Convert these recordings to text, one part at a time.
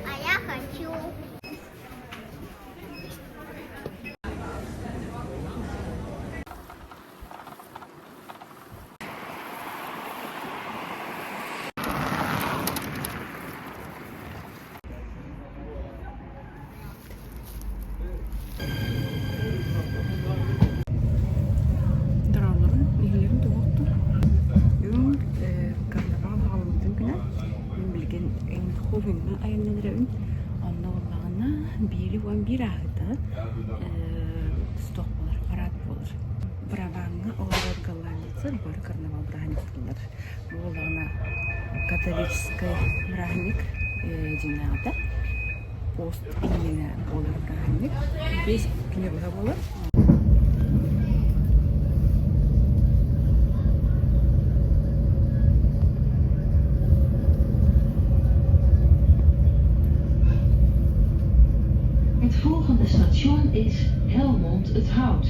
А я хочу. Дороолорун, иһилэрин туһуохтур. Бүгүн карнавал хаалыммытын күнэ. Мин билигин Эйнховеҥҥа айаннан эрэбин. Онно буоллаҕына биири уон биир ааһыыта стоп буолар, парад буолар. Брабаҥҥа олорор голландецтар бары карнавал бырааһынньыктыыллар. Бу буоллаҕына католическай бырааһынньык дьиҥнээҕитэ пост иннинэ буолар бырааһынньык. Биэс күнү быһа буолар. Het volgende station is Helmond het Hout.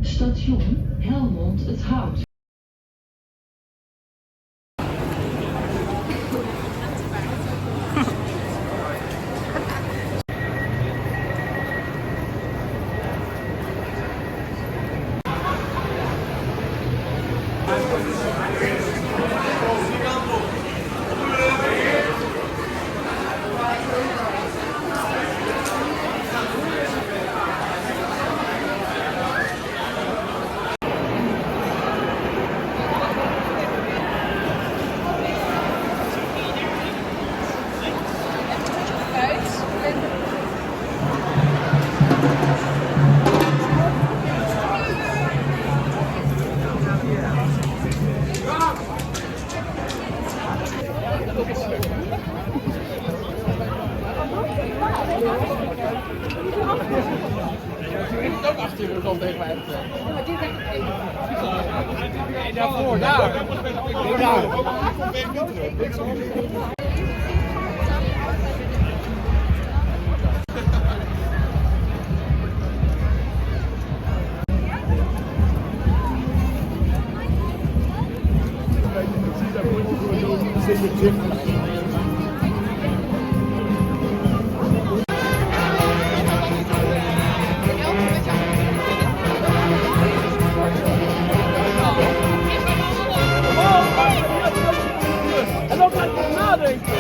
Station Helmond het Hout. Daarvoor, daar. Daar. En dan ga ik nadenken.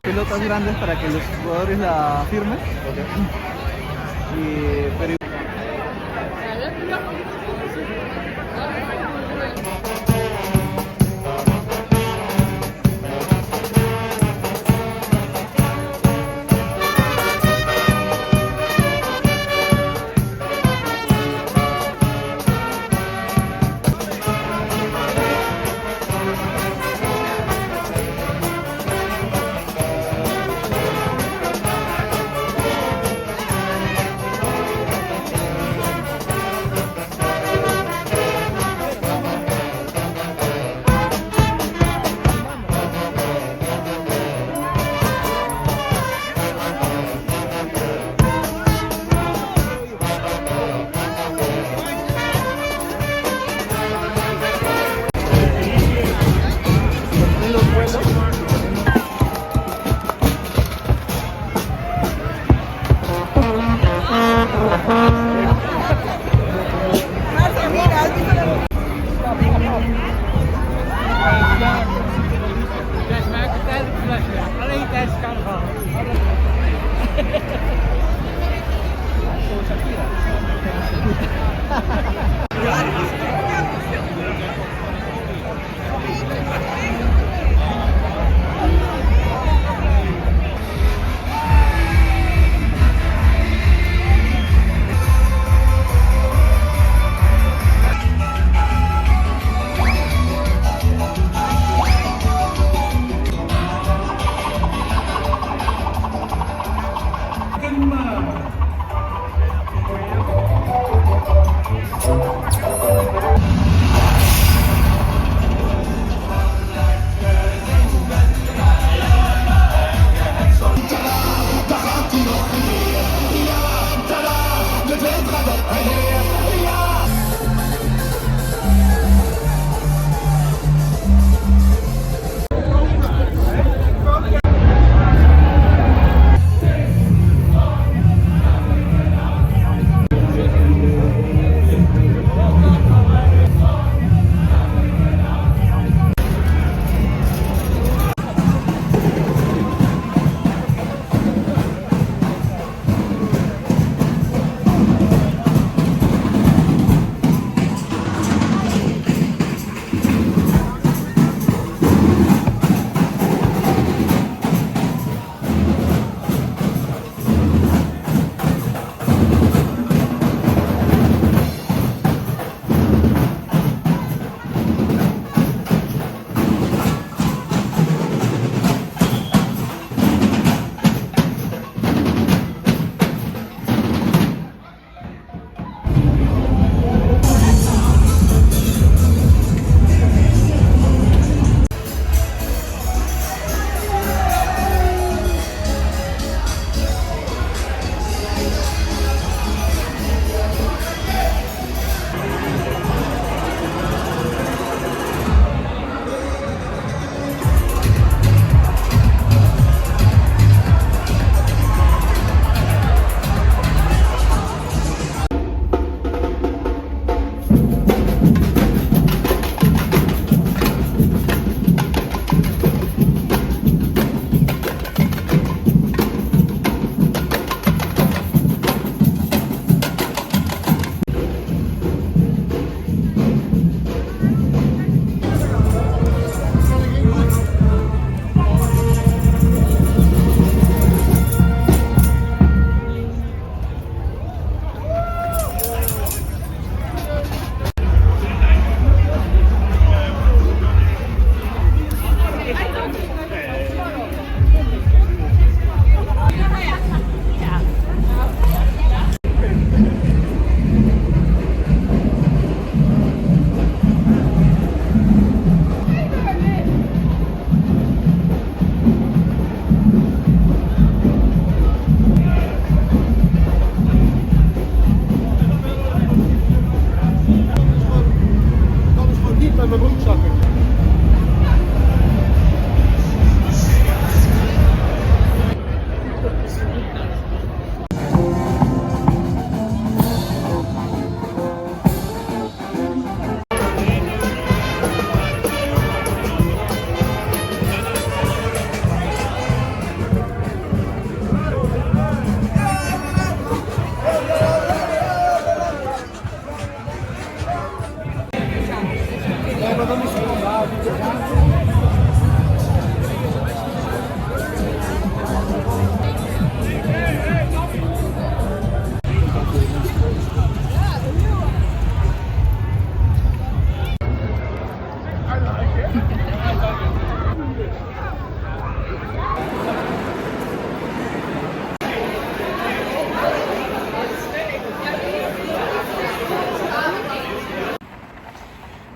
Pelotas grandes para que los jugadores la firmen. Y, pero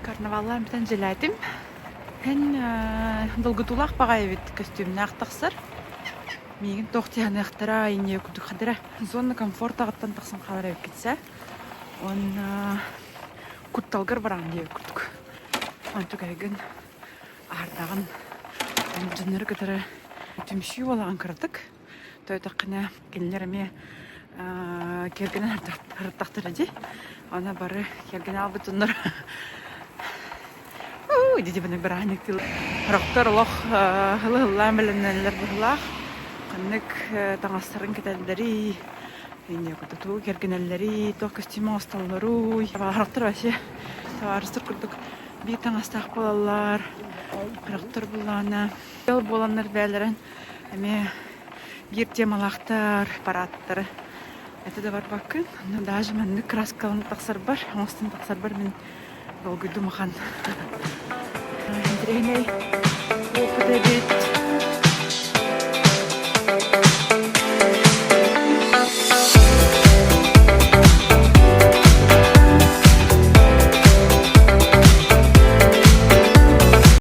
Карнаваллаан бүтэн дьиэлээтим. Эн долгутуулаах баҕайы эбит көстүүмнээх тахсар. Миигин туох дьаһаныахтара, инньэ курдук хадара. Зона комфортаҕыттан тахсан хаалар эбиккитсэ. Уонна кутталгар бараҕын диэбит курдук. Онтукайгын аһардаҕын дьоннору кытары түмсүү буолаҕын кыратык. Тойтоххуна кинилэр эмиэ кэргэнэ ырыттахтара дии. Аны бары кэргэнэ албыт дьоннор дидибини бырааһынньыктыыллар. Сорохтор олох ылы-ыллаан бэлэмнэнэллэр быһыылаах. Ханнык таҥастарын кэтэллэрий, тугу кэргэнэллэрий, туох көстүүм оҥостоллоруй. Сорохтор вообще табаарыстар курдук биир таҥастаах буолаллар. Сорохтор буллаҕына ыал буоланнар бэйэлэрин эмиэ биир темалаахтар, парааттары этэ да барбаккын. Онно даже маннык краскаланан тахсарбар, оҥостон тахсарбар мин долгуйдум ахан. Интэриэһинэй опыт эбит.